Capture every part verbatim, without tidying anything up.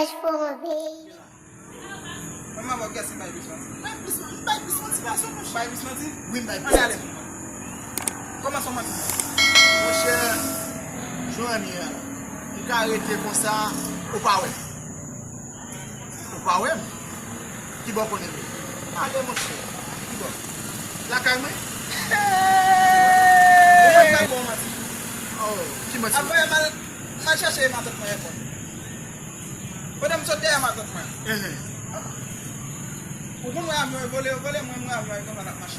Mwen, mwen, kiyès ki bay plis manti? M bay plis manti, m bay plis manti, pa sou mouche. Bay plis manti? Wi, m bay plis manti. Ann ale. Kòman se yon manti? Monchè, jan w ye a, m ka rete konsa, ou pa wè m. Ou pa wè m? Ki bò w konnen m ye? Ale, monchè. Ki bò? Lakay mwen? Ou wè m bay bon manti. Oh, ki manti? Ap voye m al, m al chèche matant mwen èpòt. Kote m sot dèyè matant mwen. Enhen. Ou konn wè avyon e vole, yo vole, mwen, mwen avyon e konsa n ap mache.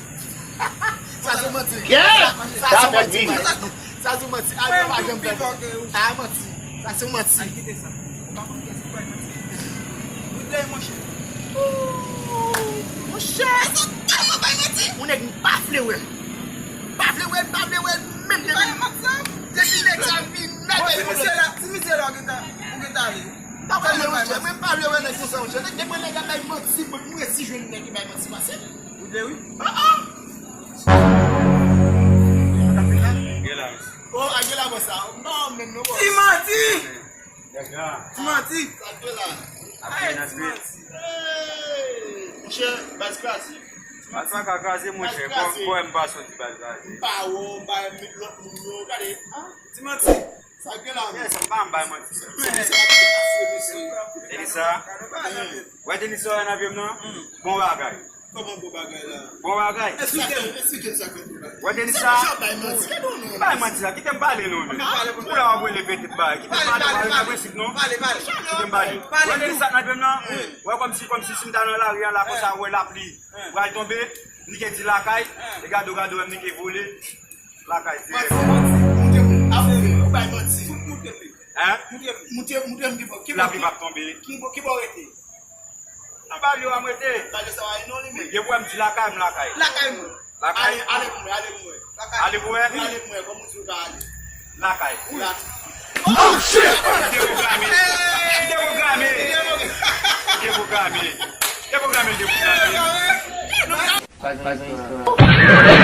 Sa se manti. Sa se manti. Sa se manti. Avyon pa janm fè. Sa manti. Sa se manti. Al kite sa. Ou pa konn kiyès ki bay manti. Ou dèyè, monchè. Monchè. Sa tèlman bay manti. Yon nèg m pa vle wè. M pa vle wè, m pa vle wè menm depi. Bay manti sa. Depi nèg sa vin la, bay manti. Ti misye la, ti misye la, ou gentan, ou gentan ale. M pa vle wè, monchè, mwen m pa vle wè nèg konsa, monchè. Nèg, depi nèg ap bay manti, mwen, m resi jwenn nèg ki bay manti pase m. Ou vle wi? Ah, ah. Gen la, mesye. Oh, a gen la, bò sa. Non, menm non, bò. Ti manti! Ti manti! Sa k ye la? Ap vin nan street. Hey! Monchè, baz kraze. Baz pa ka kraze, monchè. Baz kraze. Bò, bò, m pa soti baz kraze. M pa wè w, m pa wè lòt moun yo. Gade. Ti manti! Sa k gen la, men? Yes, m pa m bay manti sa. Men, sa k pase, mesye? Denis sa? Wè Denis sa wè nan pye m nan? Bon bagay. Kòman bon bagay la? Bon bagay. Esplike m, esplike m sa k fèt bon bagay. Wè Denis sa? Bay manti, gade w non. Bay manti sa, kite m pale non, men. Ou la w ap rele pete bagay. Kite m pale, pale, pale. Prensip non. Pale, pale. Kite m pale. Wè Denis sa nan pye m nan? Wè kòmsi, kòmsi si m ta nan lari an la, konsa, wè lapli pral tonbe, li ke di lakay, e gade w, gade w, wè m li ke vole. Lakay, se manti, manti. Moute moun. Ap ou bay manti. Moute, moute. Hein? Moute, moute, moute, moute, ki bò, ki bò, lapli p ap tonbe. Ki bò, ki bò w rete? Nan balyo a m rete. Balyo sa w ale non li menm. Gen pwoblèm di lakay, m lakay. Lakay mwen. Lakay. Ale, ale pou mwen, ale pou mwen. Lakay. Ale pou mwen? Ale pou mwen, kòm ou di ou ka ale. Lakay. Lakay. Oh, shit! Deprograme. Deprograme. Deprograme. Deprograme, deprograme. Baz, baz, baz.